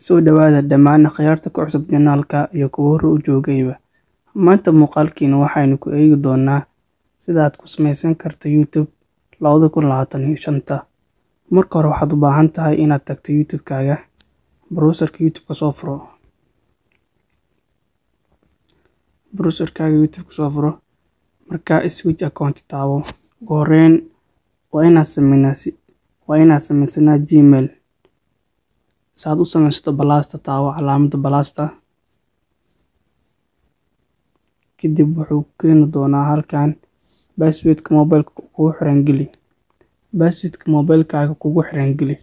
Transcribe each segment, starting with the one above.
Soo dhawaada dhammaan akhyaarta ku cusub channel-ka iyo kuwa hore u joogayba. Maanta muuqaalkiina waxaynu ku eegi doonaa sida aad ku samaysan karto YouTube 2025. Marka hore waxaad u baahan tahay inaad tagto YouTube-kaaga, browser-ka YouTube-ka soo furo. Browser-kaaga YouTube-ka soo furo. Markaa switch account taabo. Ugu horreyn waa inaad samaysanaa Gmail. Si aad u samaysato balasta taabo calaamadda balasta. Kadib wuxuu keeni doonaa halkan password-ka mobile-ka kugu xiran geli. Password-ka mobile-kaaga kugu xiran geli.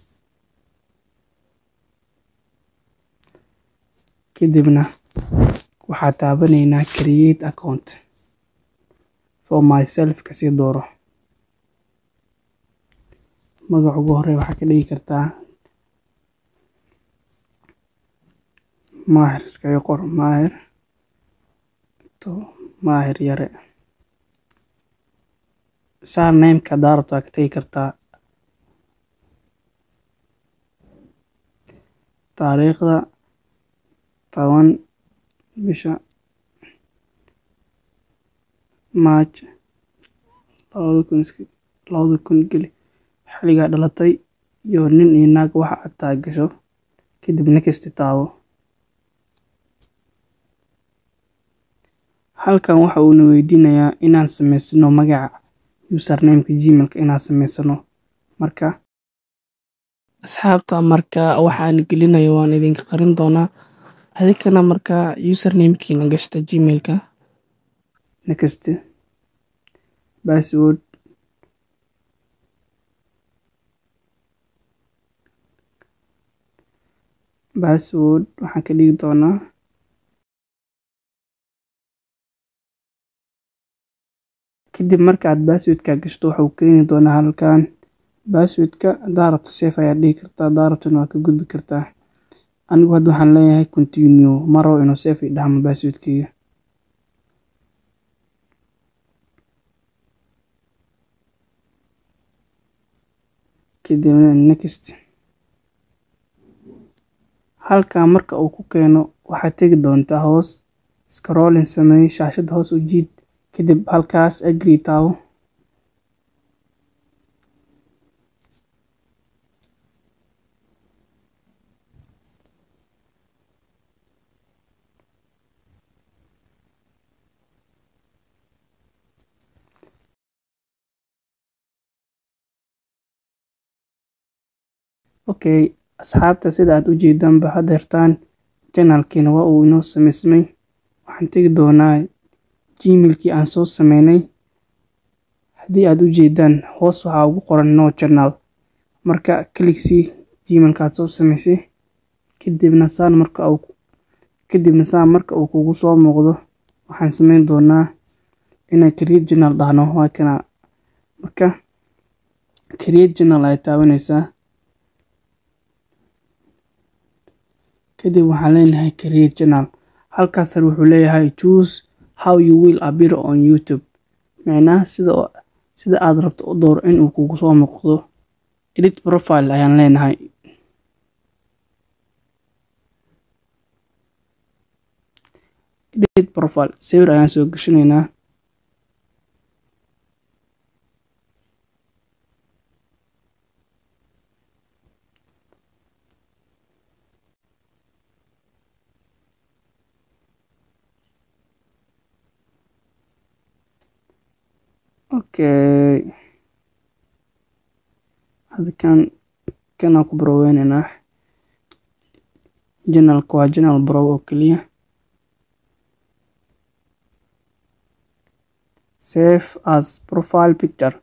Kadibna waxaa taabanaynaa create account for myself kasii dooro. Magaca ugu horreeya waxaa ka dhigi kartaa Maahir, iskaga qor Maahir to Maahir Yare. Surname-ka haddaa rabto waa ka tagi kartaa. Taariikhda 10 bisha March 2000 geli. Xiligaa dhalatay iyo nin iyo naag waxa aad tahay gasho. Kadib next taabo. Halkan waxa uu na weydiinayaa inaan samaysano magaca username-ka Gmail-ka inaan samaysano. Marka asxaabta marka waxaan gelinayo waan idinka qarin doonaa. Adikana marka username-kiina gashta Gmail-ka. Next password password waxaan ka dhigi doonaa kadib marka aad password-ka gashto wuxuu keeni doonaa halkan password-ka haddaa rabto save ayaad dhigi kartaa, haddaa rabtona waa ka gudbi kartaa. Anigu hadda waxaan leeyahay continue, ma rabo inuu save ii dhahmo password-kayga. Kadibna next. Halkan marka uu ku keeno waxaad tegi doontaa hoos, scrolling sameey, shaashadda hoos u jiid, kadib halkaas agree taabo. Okay, asxaabta sida aad u jeedaanba hadda hertaan channel-kiina waa uu inoo samaysmay. Waxaan tegi doonaa Gmail-kii aan soo sameynay. Haddii aad u jeedaan hoos waxaa ugu qoran no channel. Marka click sii Gmail-ka aad soo samaysay. Kadibna saan marka uu kugu soo muuqdo waxaan sameyn doonaa inaan create channel dhahno. Waa kana marka create channel ay taabanaysaa. Kadib waxaan leenahay create channel. Halkaas sare wuxuu leeyahay choose how you will appear on YouTube. Macnaha sida aad rabto u door in uu kugu soo muuqdo. Edit profile ayaan leenahay. Edit profile sawir ayaan soo gashanaynaa. Okay. Hadda kan aan ku barooweynayna. Channel-ka waa channel bro oo keliya. Save as profile picture.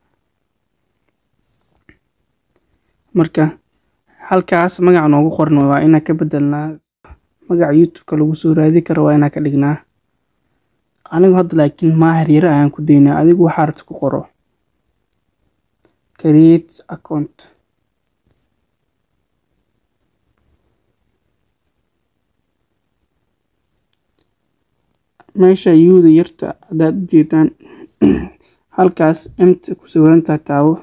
Marka halkaas magaca noogu qoran waa inaan ka bedelnaa. Magaca YouTube-ka lagu soo raadi karo waa inaan ka dhignaa. Anigu hadda laakiin Maahir Yare ayaan ku daynaa. Adigu waxaa rabto ku qoro. Create account. Meesha U-da yarta haddaad u jeedaan halkaas M-ta ku sawiran tahay taabo.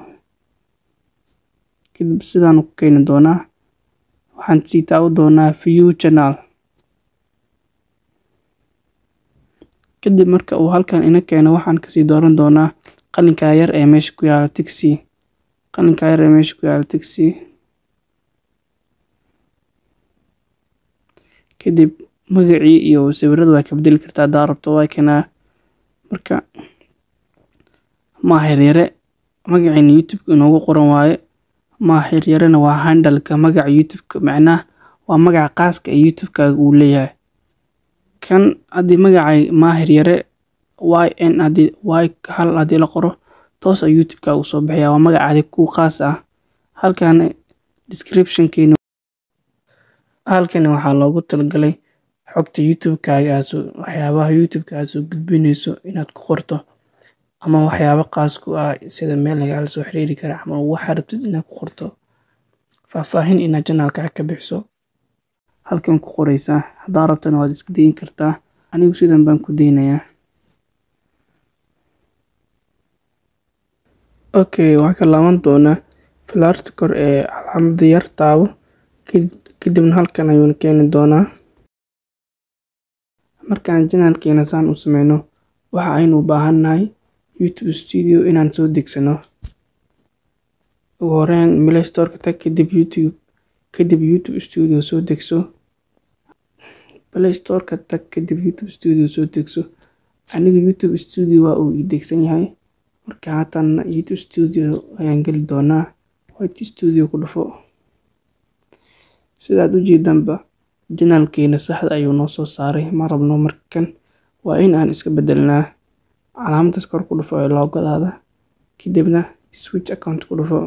Kadib sidaan ku keeni doonaa. Waxaan sii taaban doonaa View Channel. Kadib marka uu halkan ina keeno, waxaan kasii dooran doonaa qalinka yar ee meesha ku yaala tixi. Qalinka yar ee meesha ku yaala tixi. Kadib magacii iyo sawirada waa ka bedeli kartaa hadaa rabto, waa kanaa. Marka Maahir Yare magaciina YouTube inoogu qoran waaye. Maahir Yarena waa handle-ka magaca YouTube-ka, macnaha waa magaca khaaska ee YouTube-kaaga uu leeyahay. Kan haddii magacay Maahir Yare YN haddii Y hal haddii la qoro, toos ayuu YouTube-kaaga u soo bixiyaa, waa magac adiga kuu khaas ah. Halkan description-keena, halkani waxaa loogu talagalay xogta YouTube-kaaga aad soo, waxyaabaha YouTube-ka aad soo gudbinayso inaad ku qorto, ama waxyaabo khaas ku ah sida meel lagala soo xiriiri karo ama waxaad rabtid inaad ku qorto, faahfaahin inaad channel-kaaga ka bixiso. Halkan ku qoraysaa, haddaa rabtana waad iska dayin kartaa. Anigu sidan baan ku daynayaa. Okay, waxaan ka laaban doonaa falaarta kor ee calaamadda yar taabo, kadibna halkan ayuuna keeni doonaa. Markaan channel-keena saan u sameyno, waxa aynu u baahannahay YouTube Studio inaan soo degsano. Ugu horreyn Play Store-ka tag, kadib YouTube Studio soo degso. Play Store-ka tag, kadib YouTube Studio soo degso. Aniga YouTube Studio waa uu ii degsan yahay. Marka haatan YouTube Studio ayaan geli doonaa. YT Studio ku dhufo. Sidaad u jeedaanba, channel-keena saxda ayuu noo soo saaray. Ma rabno markan, waa in aan iska bedelnaa. Calaamaddaas kor ku dhufo ee logo-daada, kadibna Switch Account ku dhufo.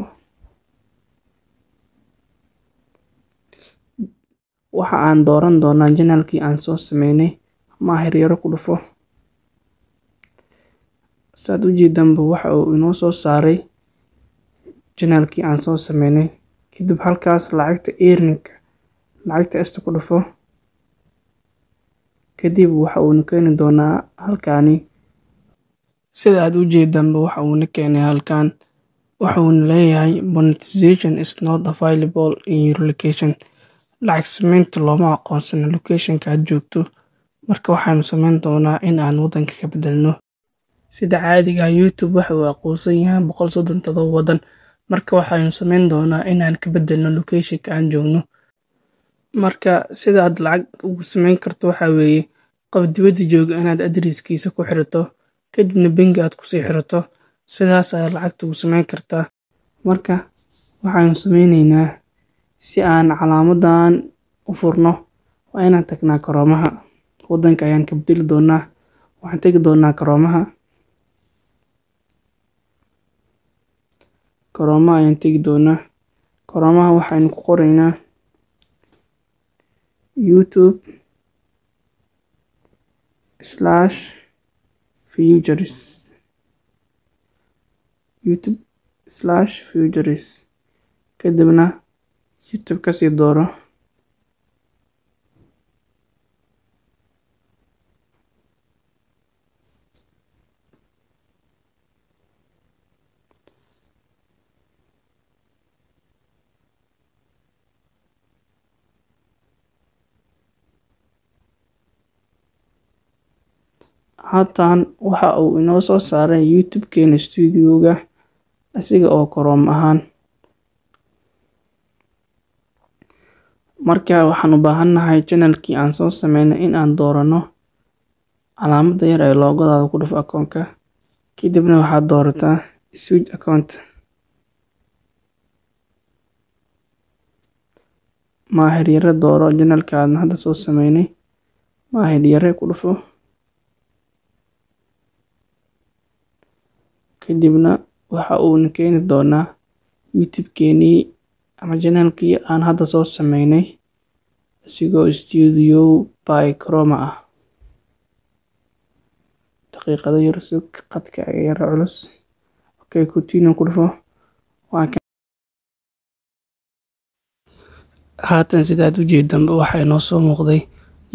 Waxa aan dooran doonaa channel-kii aan soo sameynay. Maahir Yare ku dhufo. Saad u jeedaanba, waxa uu inoo soo saaray channel-kii aan soo sameynay. Kadib halkaas lacagta earning-ka, lacagta esta ku dhufo. Kadib waxa uu keeni doonaa halkaani. Sida aad u jeedaanba, waxa uu na keenay halkan. Waxa uu leeyahay monetization is not available in your location. Lacag sameynta looma aqoonsano location-ka aad joogto. Marka waxaanu sameyn doonaa in aan waddanka ka bedelno. Sida caadiga ah, YouTube waxa uu aqoonsan yahay 137 waddan. Marka waxaynu sameyn doonaa in aan ka bedelno location-ka aan joogno. Marka sida aad lacag ugu sameyn karto waxaa weeye qof dibadda jooga inaad address-kiisa ku xirato, kadibna bangi aad kusii xirato. Sidaas ayaad lacagta ugu sameyn kartaa. Marka waxaynu sameyneynaa si aan calaamadan u furno, waa inaan tagnaa Chrome-aha. Waddanka ayaan ka bedeli doonaa. Waxaan tegi doonaa Chrome-aha. Chrome-aha ayaan tegi doonaa. Chrome-aha waxaynu ku qoraynaa YouTube slash features, YouTube slash features, kadibna YouTube kasii dooro. Haatan waxa uu inoo soo saaray YouTube-keena studio-ga asiga oo Chrome ahaan. Marka waxaan u baahannahay channel-kii aan soo sameynay in aan doorano. Calaamadda yar ee logo-daada ku dhufo akoonka, kadibna waxaad doorataa Switch Account. Maahir Yare dooro channel-ka aan hadda soo sameynay. Maahir Yare ku dhufo. Kadibna waxa uu na keeni doonaa YouTube-keenii ama channel-kii aan hadda soo sameynay asigoo Studio by Chrome ah. Daqiiqado yar sug, qadka ayaa yara culus. Okay, continue ku dhufo. Waa kan. Haatan sidaad u jeedanba, waxaa inoo soo muuqday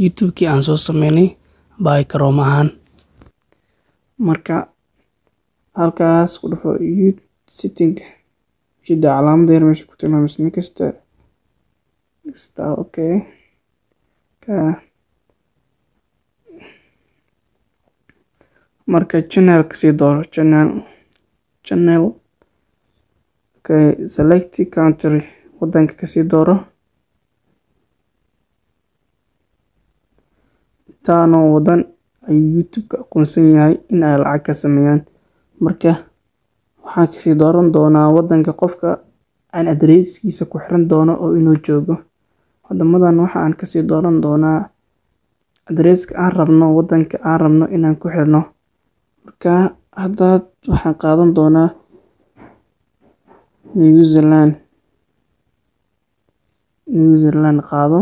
YouTube-kii aan soo sameynay by Chrome ahaan. Marka halkaas ku dhufo YouTube setting, jida calaamadda yar meesha ku tilmaamaysa next, Okay, ka marka channel kasii dooro, channel. Okay, select country, wadanka kasii dooro. Intaanoo wadan ayuu YouTube-ka aqoonsan yahay in ay lacag ka sameeyaan. Marka waxaan kasii dooran doonaa wadanka qofka aan addresskiisa ku xiran doono oo inuu joogo. Wadamadan waxa aan kasii dooran doonaa addresska aan rabno, wadanka aan rabno inaan ku xirno. Marka hadda waxaan qaadan doonaa New Zealand. New Zealand qaado.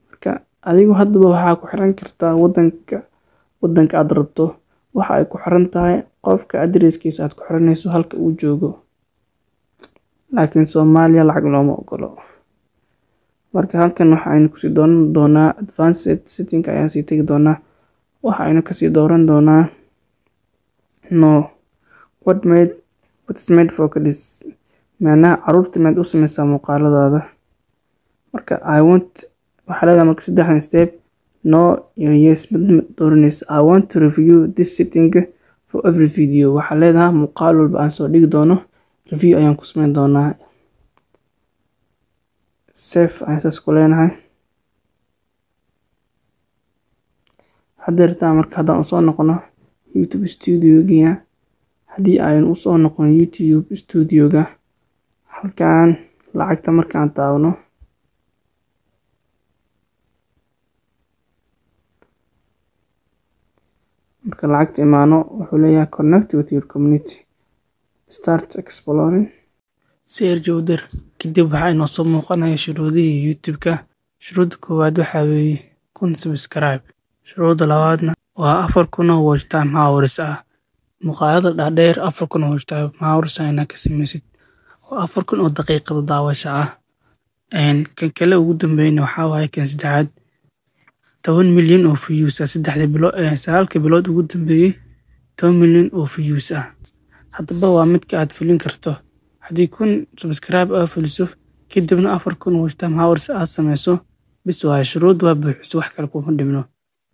Marka adigu haddaba waxaa ku xiran kartaa wadanka aad rabto. Waxa ay ku xiran tahay qofka addresskiisa aad ku xiranayso halka uu joogo. Laakiin Soomaaliya lacag looma ogolo. Marka halkan waxa aynu kusii dooran doonaa advanced setting ayaan sii tegi doonaa. Waxa aynu kasii dooran doonaa no what is made for kids, macnaha carruurta maad u sameysaa muuqaaladaada. Marka I want waxaa leedahay marka saddexdan step, no iyo yes, mid dooranaysa. I want to review this setting for every video. Waxaa leedahay muuqaal walba aan soo dhigi doono review ayaan ku sameyn doonaa. Save ayaan saas ku leenahay. Haddeertaa marka haddaan usoo noqono YouTube Studio-ga, haddii aynu usoo noqono YouTube Studio-ga, halkan lacagta markaan taabno, marka lacagta imaano, wuxuu leeyahay connect with your community, start exploring. Search u dir. Kadib waxaa inoo soo muuqanaya shuruudihii YouTube-ka. Shuruudda koowaad waxaa weeye 1000 subscribe. Shuruudda labaadna waa 4000 oo watch time hours ah. Muuqaalada dhaadheer 4000 oo watch time hours ah inaad ka sameysid, oo 4000 oo daqiiqada daawasho ah. Kan kale ugu dambeyna waxaa waaye kan saddexaad, 10 milyan oo views ah 3da bilood, 9ka bilood ugu dambeeyay, 10 milyan oo views ah. Haddaba waa midka aad fulin karto. Haddii 1000 subscribe aad fuliso, kadibna 4000 watch time hours aad sameyso, bis waaye, shuruud waa buuxiso, wax kale kuma dhibno.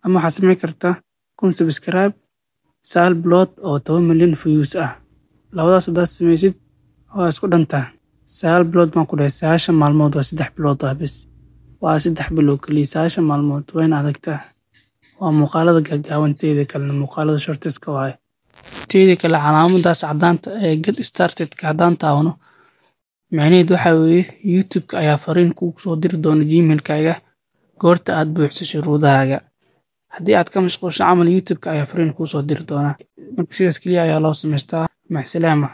Ama waxaad sameyn kartaa 1000 subscribe, 9 bilood oo 10 milyan views ah. Labadaas haddaad sameysid waa isku dhantaa. 9 bilood baan ku dhahay, 90 maalmood waa 3 bilood ah bis. Waa 3 bilood keliya, 90 maalmood wayna adagtaa. Waa muuqaalada gaagaaban, teeda kalena muuqaalada shorts-ka waaye. Teeda kale calaamadaas caddaanta ee get started-ka haddaan taabano, micnaheedu waxaa weeye YouTube-ka ayaa fariin kugu soo diri doona Gmail-kaaga goorta aad buuxiso shuruudahaaga. Haddii aad ka mashquulsho camal, YouTube-ka ayaa fariin kuu soo diri doona. Marka sidaas keliya ayaa loo samaystaa. Macsalaama.